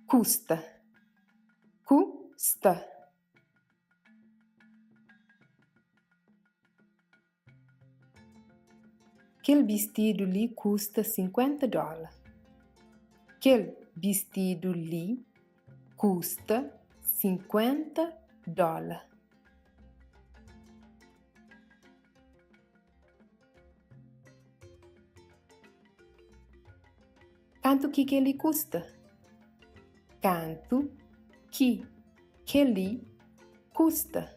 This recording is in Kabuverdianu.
Kusta. Ku-sta. Kel bistidu li kusta 50 dóla. Kel bistidu li kusta 50 dóla. Kantu ki kel-li kusta? Kantu ki kel-li kusta?